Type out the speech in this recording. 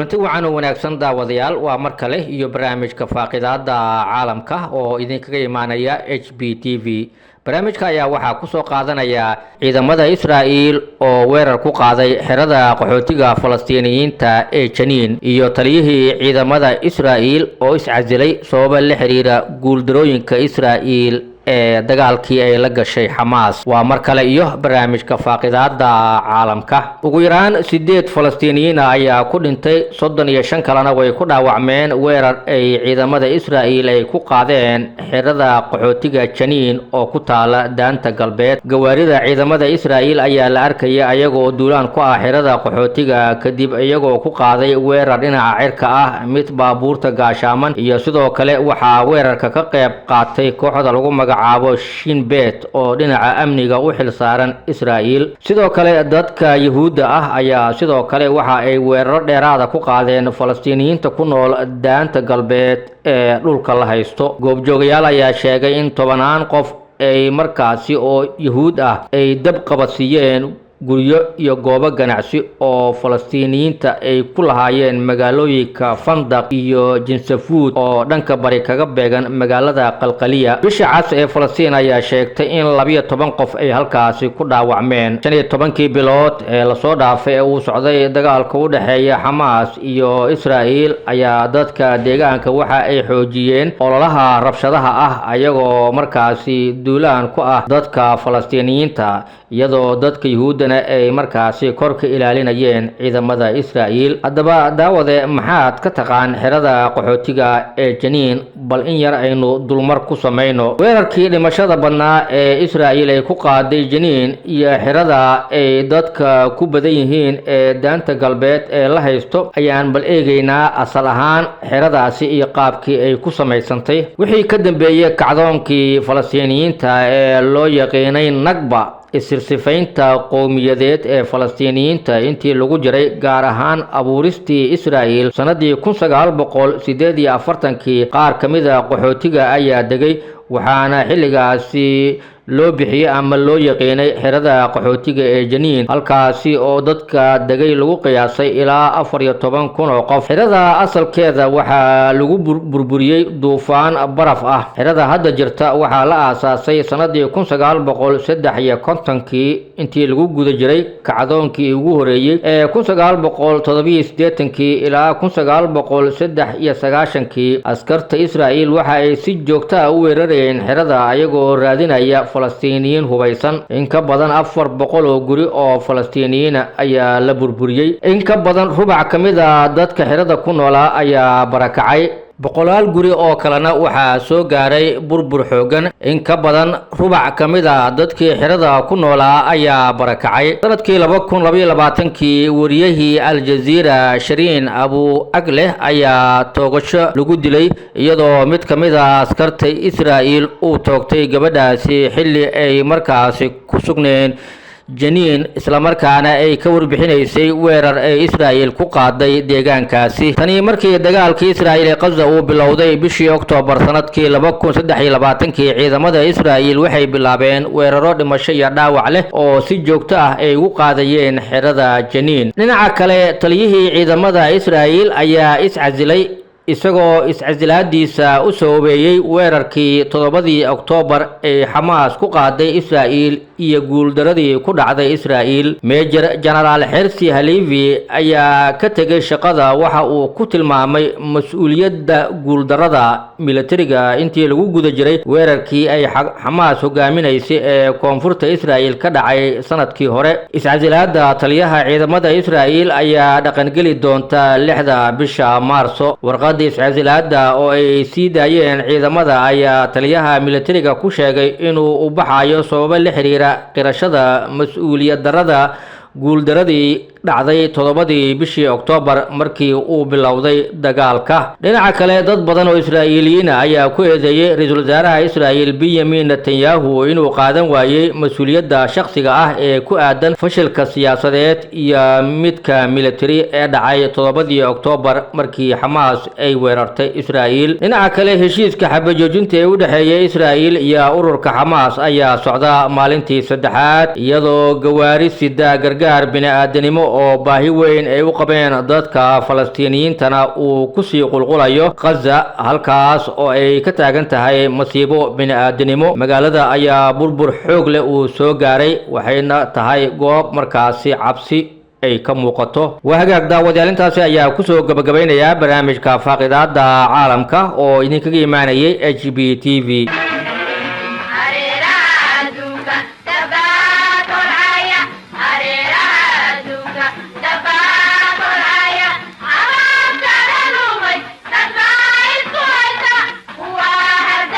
Kulanti wacan oo wanaagsan, daawadayaal. Waa mar kale iyo barnaamijka Faaqidaada Caalamka oo idinkaga imaanaya HB TV. Barnaamijka ayaa waxaa kusoo qaadanaya ciidamada Israa'iil oo weerar ku qaaday xerada qaxootiga Falastiiniyiinta ee Janiin iyo taliyihii ciidamada Israa'iil oo iscasilay sababa la xiriira guuldarooyinka Israa'iil ee dagaalkii ay la gashay Xamaas. Waa mar kale iyo barnaamijka Faaqidaada Caalamka. Ugu yaraan sideed Falastiiniyiin ah ayaa ku dhintay, 35 kalena way ku dhaawacmeen weerar ay ciidamada Israa'iil ay ku qaadeen xerada qaxootiga Janiin oo ku taala Daanta Galbeed. Gawaarida ciidamada Israa'iil ayaa la arkaya ayagoo duulaan ku ah xerada qaxootiga, kadib iyagoo ku qaaday weerar dhinaca cirka ah, mid baabuurta gaashaaman, iyo sidoo kale waxaa weerarka ka qayb qaatay kooxda lagu magacaabo Shinbet oo dhinaca amniga u xil saaran Israa'iil. Sidoo kale dadka Yahuudda ah ayaa sidoo kale waxa ay weeraro dheeraada ku qaadeen Falastiiniyiinta ku nool Daanta Galbeed ee dhulka la haysto. Goobjoogayaal ayaa sheegay in tobanaan qof ay markaasi oo Yahuud ah ay dab qabadsiiyeen guryo iyo goobo ganacsi oo Falastiiniyiinta ay ku lahaayeen magaalooyinka Fandaq iyo Jinsafuud oo dhanka bari kaga beegan magaalada Qalqaliya. Bisha Cas ee Falastiin ayaa sheegtay in 12 qof ay halkaasi ku dhaawacmeen. 15-kii bilood ee lasoo dhaafay ee uu socday dagaalka u dhexeeya Xamaas iyo Israa'iil ayaa dadka deegaanka waxa ay xoojiyeen ololaha rabshadaha ah, ayagoo markaasi duulaan ku ah dadka Falastiiniyiinta, iyadoo dadka Yuhuuddana ay markaasi kor ka ilaalinayeen ciidamada Israa'iil. Haddaba daawade, maxaad ka taqaan xerada qaxootiga ee Janiin? Bal in yar aynu dulmar ku samayno. Weerarkii dhimashada badnaa ee Israa'iil ay ku qaaday Janiin iyo xerada ay dadka ku badan yihiin ee Daanta Galbeed ee la haysto ayaan bal eegaynaa, asal ahaan xeradaasi iyo qaabkii ay ku samaysantay. Wixii ka dambeeyey kacdoonkii Falastiiniyiinta ee loo yaqiinay Nagba, isirsifaynta qowmiyadeed ee Falastiiniyiinta intii lagu jiray, gaar ahaan abuuristii Israa'iil sannadii 1948-kii, qaar ka mid a qaxootiga ayaa degay, waxaana xilligaasi loo bixiyey ama loo yaqiinay xerada qaxootiga ee Janiin, halkaasi oo dadka degay lagu qiyaasay ilaa 14,000 oo qof. Xerada asalkeeda waxaa lagu burburiyey duufaan baraf ah. Xerada hadda jirta waxaa la aasaasay sannadii 1953-kii intii lagu guda jiray kacdoonkii ugu horeeyey ee 1987-kii ilaa 1993-kii. Askarta Israa'iil waxa ay si joogta ah u weerarayeen xerada ayagoo raadinaya Falastiiniyiin hubaysan. In ka badan 400 oo guri oo Falastiiniyiina ayaa la burburiyey. In ka badan rubac ka mid a dadka xerada ku noolaa ayaa barakacay, boqolaal guri oo kalena waxaa soo gaaray burbur xoogan. In ka badan rubac ka mid a dadkii xerada ku noolaa ayaa barakacay. Sanadkii 2022-kii wariyahii Aljaziira Shariin Abu Agleh ayaa toogasho lagu dilay, iyadoo mid ka mid a askarta Israa'iil uu toogtay gabadhaasi xilli ay markaasi ku sugneen Janiin, islamarkaana ay ka warbixinaysay weerar ay Israa'iil ku qaaday deegaankaasi. Tani markii dagaalkii Israa'iil ee Qaza uu bilowday bishii Oktoobar sanadkii 2023-kii, ciidamada Israa'iil waxay bilaabeen weeraro dhimasho iyo dhaawac leh oo si joogto ah ay ugu qaadayeen xerada Janiin. Dhinaca kale, taliyihii ciidamada Israa'iil ayaa iscasilay, isagoo iscasilaadiisa u sababeeyey weerarkii 7-dii Oktoobar ee Xamaas ku qaaday Israa'iil iyo guuldaradii ku dhacday Israa'iil. Major Genaraal Xersi Halivi ayaa ka tegay shaqada. Waxa uu ku tilmaamay mas-uuliyadda guuldarada militariga intii lagu guda jiray weerarkii ay Xamaas hogaaminaysay ee koonfurta Israa'iil ka dhacay sanadkii hore. Iscasilaada taliyaha ciidamada Israa'iil ayaa dhaqangeli doonta 6-da bisha Maarso. Warqadda iscasilaada oo ay sii daayeen ciidamada ayaa taliyaha militariga ku sheegay inuu u baxayo sababo la xiriira qirashada mas-uuliyad darada guuldaradii dhacday 7-dii bishii Oktoobar markii uu bilowday dagaalka. Dhinaca kale, dad badan oo Israa'iiliyiina ayaa ku eedeeyey ra-iisul wasaaraha Israa'iil Benyamin Netanyahu inuu qaadan waayey mas-uuliyadda shakhsiga ah ee ku aadan fashilka siyaasadeed iyo midka militari ee dhacay 7-dii Oktoobar markii Xamaas ay weerartay Israa'iil. Dhinaca kale, heshiiska xabajoojinta ee u dhexeeya Israa'iil iyo ururka Xamaas ayaa socda maalintii saddexaad, iyadoo gawaari sida gargaar bini-aadanimo oo baahi weyn ay u qabeen dadka Falastiiniyiintana uu kusii qulqulayo Khaza, halkaas oo ay ka taagan tahay masiibo bini-aadanimo. Magaalada ayaa burbur xoog leh uu soo gaaray, waxayna tahay goob markaasi cabsi ay ka muuqato. Waa hagaag daawadayaal, intaasi ayaa kusoo gabagabaynayaa barnaamijka faaqidaada caalamka oo idinkaga imaanayay HB TV.